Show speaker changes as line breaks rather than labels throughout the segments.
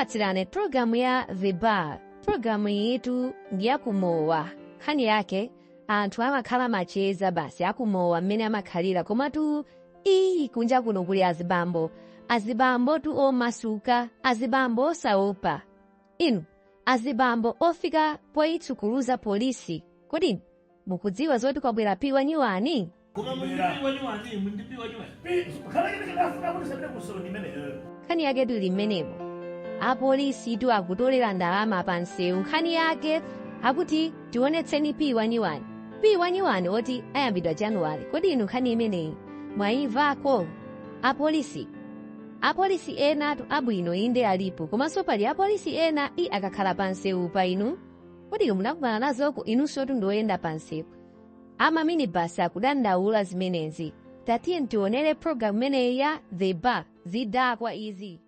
Tikupatsirani programu ya The Bar. Programu yitu ndi yakumowa. Nkhani yake anthu amakhala macheza basi akumowa mmene amakhalira, komatu iyi kunja kuno kuli azibambo, azibambo tu omasuka, azibambo osaopa inu, azibambo ofika poitsukuluza polisi. Kodi mukudziwa zoti kwabwera P wanyuwani?
Koma muli ndi P wanyuwani, muli ndi P wanyuwani.
Khala chine chidafuna kuti sapite kusolo ndimeneyo.
Nkhani yake tili mmenemo, apolisi tu akutolera ndalama pa msewu. Nkhani yake akuti tionetseni P wanyuwani, P wanyuwani oti ayambidwa Januwale. Kodi inu nkhani imeneyi mwayimvako? Apolisi enatu abwino inde alipo, komanso pali apolisi ena i akakhala pa msewu pa inu. Kodi inu munakumana nazoko? Inunso ndoyenda pa msewu, ama minibus akudandaula zimenezi. Tatiye tionere program imeneyi ya The Bar, zidakwa izi.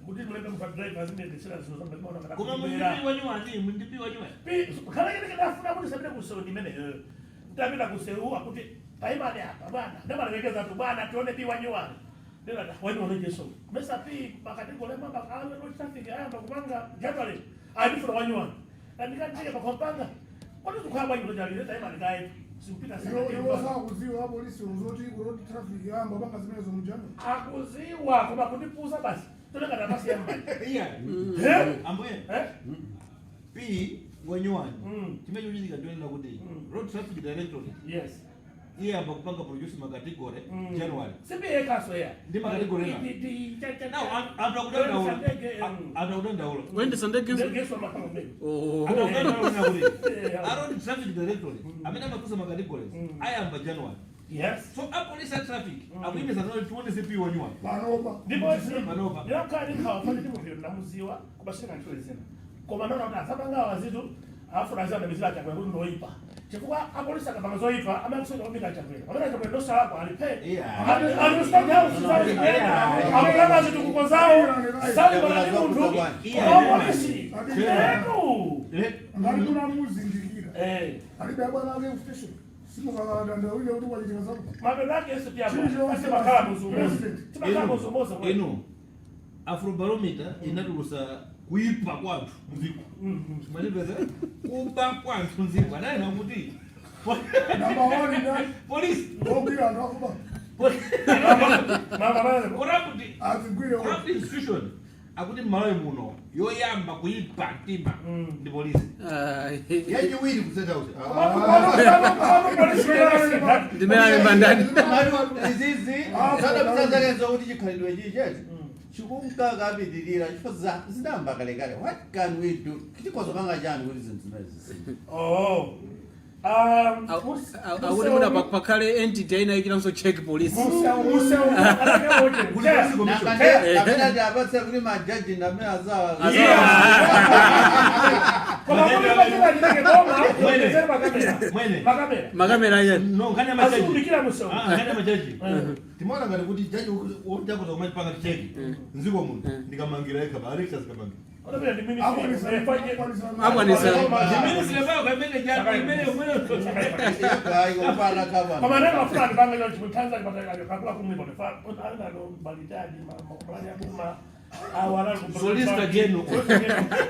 Kuti mulembe mupa driver azimuyendesera zinthu zanga.
Koma muli ndi P wanyuwani, muli ndi P wanyuwani.
Khala chine chidafuna kuti sapite kusolo ndimeneyo. Tapita kusewu akuti taimani apa bwana, ndamalemekeza tu bwana, tione P wanyuwani. Ndinati wanyuwani jeso mesa P makategori mamba awe road traffic ayamba kupanga January, andifuna wanyuwani andikandike pakompanga kodi zikhala bwanji kuchalire taimani kaye sikupita.
Iwo sakudziwa apolisi zoti ku road traffic yamba panga zimenezo mujana?
Akuziwa, koma kundipuza basi tonengati amasiya mmanja.
Iya.
Eh?
Ambuye.
Eh?
P wanyuwani. Chimene chikuchitika ndionena kuti Road Traffic Directorate iyamba kupanga produce macategory January.
Sipiye kaso ya.
Ndi macategory ena. Now anthu akudandaula. Anthu akudandaula.
Kuyendesa ndegenso?
Ndegeso mapanga mbele.
Oh.
Anthu akudandaula kuti a Road Traffic Directorate amene amakuza macategories ayamba January. So apolisi a traffic akuyimiza zoti tionese P wanyuwani.
Panopa.
Ndipo
Panopa.
ndinakhala ndikhawa fane ndi munthu ndamuziwa koma sina ntchito zina, koma naona kuti azapanga wazitu afuna azanamizira Achakwera kuti ndoyipa, chifukwa apolisi akapanga zoyipa amakuseka kwambiri Achakwera, pamene Achakwera ndosalakwa alipe. Ali State House akupanga zitukuko zawo, salibana ndi munthu, koma apolisi etu.
Ngati munamuzindikira, alibe abwana ake ku station, simukakadandaulire kuti kwachitika zakuti.
Mapeto ake yesu timakhala muzumozi, timakhala muzumozi.
Inu, Afrobarometer inatulusa kuipa kwanthu mdziko, mwatipeza kuba kwanthu mdziko, ananena kuti
Number one ndani?
polisi.
Ogwira anthu akuba.
Corrupt
Azigwire.
Corrupt institution akuti mmalawi muno yoyamba kuipa mtima ndi polisi.
Yachiwiri kuseta usi.
Ndimene alemba ndani?
Izizi sadapisa kuti chikhalidwe chicheti chikunkakapitirira chifukwa zidayamba kalekale. What can we do? Tikozopanga chani kuti zinthu zimene zisinthe?
Oh.
Akuti muna pakhale entity inayikiranso check police.
Kapena tiapatse kuti majaji ndamene azawa.
Mwene.
Makamera ayani?
No, nkhani ya majaji.
Azikulikira musewu.
Ah, nkhani ya majaji timaona ngati kuti jaji wojakuza kumapanga check mdziko muno ndikamangira yekha ba Alex azikamangira.
Akwanisa.
Ministry payo kamene jaji imene imene.
Kupala kava.
Koma neno afuna ndipanga chonchi kuthanza kakula kumwipa alingalo balitadi makulali abuma.
Solicitor General.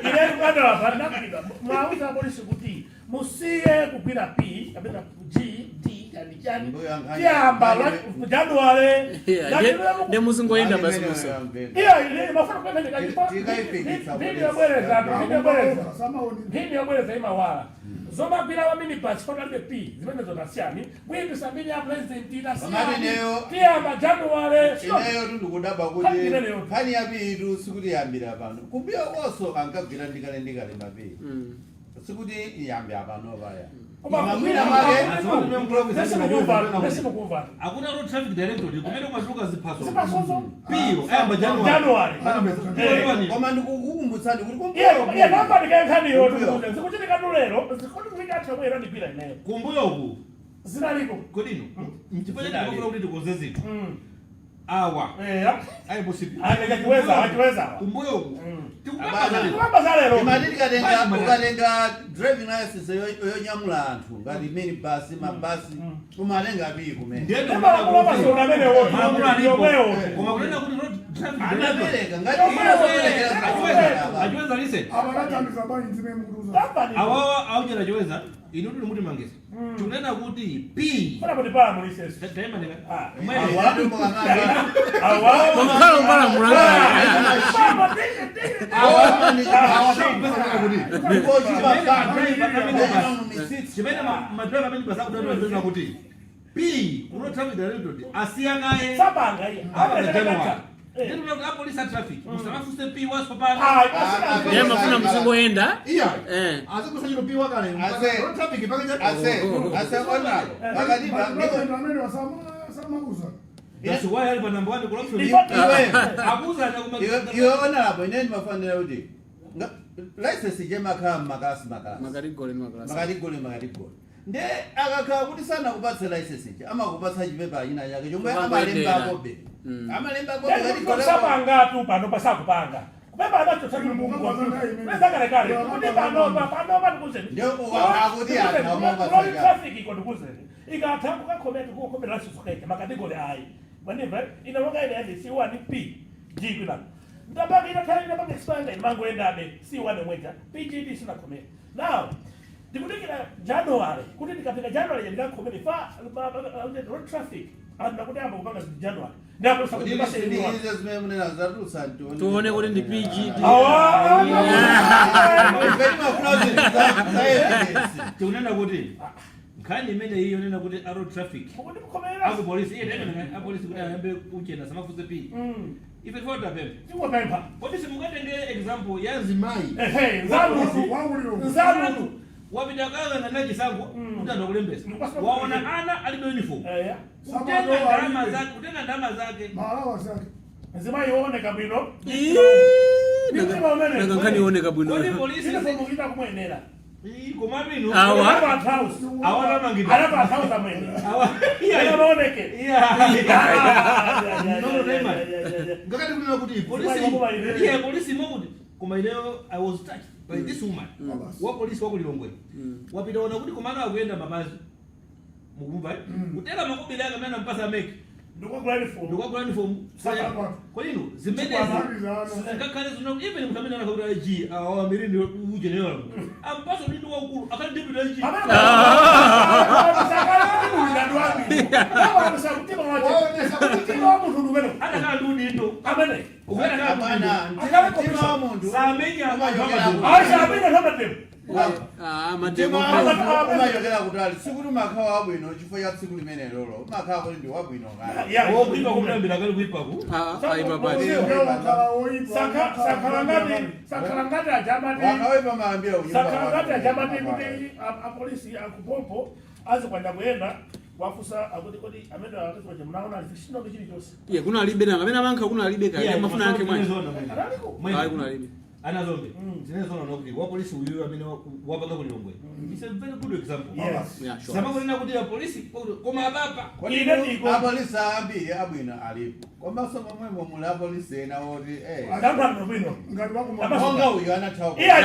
Ine adalapa ndakidwa mwauza apolisi kuti musiye kugwira P kapena G D chani chani.
Mbuya nkhani-
Tiyamba Januwale.
Ndi muzingoyenda basi musa.
Iya, ile mafuna kupemphera.
Tikaipikitsa
Nkhani yobwereza, nkhani yobwereza.
Samaoni.
Nkhani yobwereza imawala zomagwira wa minibus fotalibe P zimenezo tasiyani kuyipisa mbiri ya president.
Pamene
Tasiyani.
ineyo-
Tiyamba Januwale.
Ineyo tindikudabwa
Nkhani
kuti
imeneyo.
nkhani ya P tu sikuti yambira pano, kumbuyo konso ankagwira ndikale ndikale ma P, sikuti iyambe apano paya.
Koma
mwina mwake
Ndesimukumva.
Akuti Road Traffic Directorate kumene kumatuluka ziphaso
Ziphasozo.
piyo ayamba January.
January.
Koma ndikukukumbutsani kuti
Iye
kumbuyo
iye namba ndikayenkhaniyo.
Kumbuyo.
Zikuchitika lero, zikuti zikatha bwera ndipira ineyo.
Kumbuyoku.
Zinaliko.
Kodino mchifukwa chake ndikufuna kuti tikonze zinthu awa ayiposipi.
Achiweza, achiweza.
Kumbuyoku
Abana.
Tikuyamba za lero.
Imati tikatenga
Basi,
ukatenga driving license yonyamula anthu ngati minibus, mabasi, umatenga P kumene.
Ndiye
Malamulo amasona amenewo.
Malamulo alipo.
Yomwewo.
Koma kunena kuti road Traffic
Anapereka ngati
Achiweza, achiweza, listen.
Apanathandiza bwanji zimene mukutuza?
Kampani.
Awawa auchera chiweza inu tuli muti mangesa tikunena kuti p
Funa kuti pala muliseso.
Taima ndika.
Ah.
Mwene.
Awa.
Mukhala umbala mulangala.
Papa, tete, tete.
Chimene madriver amene pasakudatoa kuti p kuno traffic directorate asiyanaye
Sabanga iya.
apa January. Then we have police and traffic musamafunse p wasopano.
Ah, ibasina.
Ndiye mafuna mzingoyenda.
Iya.
Eh.
Azikusanyiro P wakale.
Ase.
Road traffic pakaja.
Mapresident amene samakuza.
That's why ali pa number 1 corruption. Akuza na kuma.
Iwe onalapo ine ndimafanira kuti license ichemakhala mmakalasi makalasi
Makatigole ni makalasi.
makatigole makatigole nde akakhala kuti sanakupatse license ija amakupatsa chipepa china chake chomwe
Kumangoyendera.
amalembakobe amalembakobe
Then sabanga tu pano pasakupanga. Kupepa anacho chatu mungu. Pesa kale. Kuti pano pano pano kuzeni.
Ndio akuti anthu amapatsa
Road
chake.
traffic iko ndikuzeni. Ikatha kukakhometa kukhometa lasisokhete makatigole ayi. Manimva inawanga ine andi C1 P G kuna. Ndabanga inatha inabanga expand imangoendabe C1 mweja PGD sinakhometa. Now ndikudikira January kuti ndikafika January ndikakhometa fa road traffic anthu nakuti amba kupanga zinthu January. Ndapo sakuti basi
izo zimene munena zatulutsa
Tione kuti ndi PGD.
Awa.
Tikunena kuti nkhani imene iyo nena kuti a road traffic
Kuti mukhomerera.
aku polisi iye tayima apolisi kuti ayambe kuchena samafunse p ife tifota pempe
Tingopempha.
kodi simukatenge example ya mzimayi
Ehe, nzalutu.
Wauliro.
Nzalutu.
Wapita kangana na chisankho kuti anthu akulembesa
Ndikupasa-
waona ana alibe uniform
Eya.
kutenga ndalama zake, kutenga ndalama zake.
Maalawa zake.
Nzima iwoneka bwino.
Ii, nanga nkhani ioneka
Kodi
bwino.
polisi
Uniform ita kumwenera.
Ii, koma bino
Awa.
Anapa house.
Awa tamangidwa.
Anapa house amwene.
Awa.
Iya maoneke.
Iya. No, no, Raymond.
Ngakati kunena kuti
Polisi iye polisi mokuti koma ineyo I was touched by this woman wa polisi wa kulilongwe wapita ona kuti komano akuyenda mapazi mukumva eh? Kutenga makobiri ake amene anampasa ameke
Ndikugula uniform.
ndikugula uniform.
Saka.
Kodino zimenezi
Zana.
ngakhale zino even munthu amene anakakuti IG awamirini ujenerala ampaso udindo waukulu akhali deputy IG. Anakhala ndi udindo.
Amene.
Ukuyenda khala ndi udindo.
Mtima wa munthu
Samenya
umachokera
Ah,
mtima
mademo.
wa munthu umachokera kutali. Sikuti umakhala wabwino chifukwa cha tsiku limene lolo umakhala kuti ndi wabwino kale.
Wokuipa kumuyambira kale kuipaku.
Ah, ayi papati.
Sakhala ngati ajamati.
Wakawepa maambira
Sakhala ngati ajamati kuti apolisi akupompo azikwanda kuyenda wafusa akuti kodi amene akazikwaja mnaona alife chilichonse.
Iye kuno alibe nanga amene amankha kuno alibe kale. Amafuna yankhe mwanji.
Analiko.
Ayi kuno alibe.
Anazombe zinezona nokuti wapolisi uyu amene wapanga kulilongwe it's a very good example.
Yes.
Yeah, sure.
Samakunena kuti apolisi koma apapa
Ine ndiko.
Apolisi ambiri abwino alipo komanso momwemo muli apolisi ena oti eh,
Ndamphano bwino.
Ngati wakumwa.
monga uyu anathawa
Iya.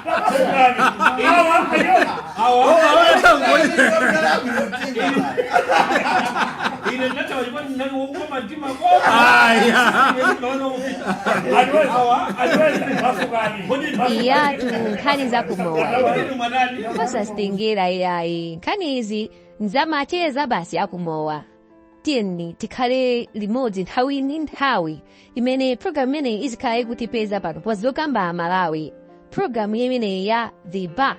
Tamasukani. Awa ayo.
Ine ndinathawa chifukwa ndinali wokoma mtima.
Aliweza. Aliweza. Masukani.
Iyatu nkhani zakumowa.
Mwanani.
Osazitengera yayi nkhani izi nzamacheza basi akumowa. Tiyeni tikhale limodzi nthawi ndi nthawi imene programu imeneyi izikhala ikutipeza pano pa Zokamba Malawi, programu imeneyi ya The Bar.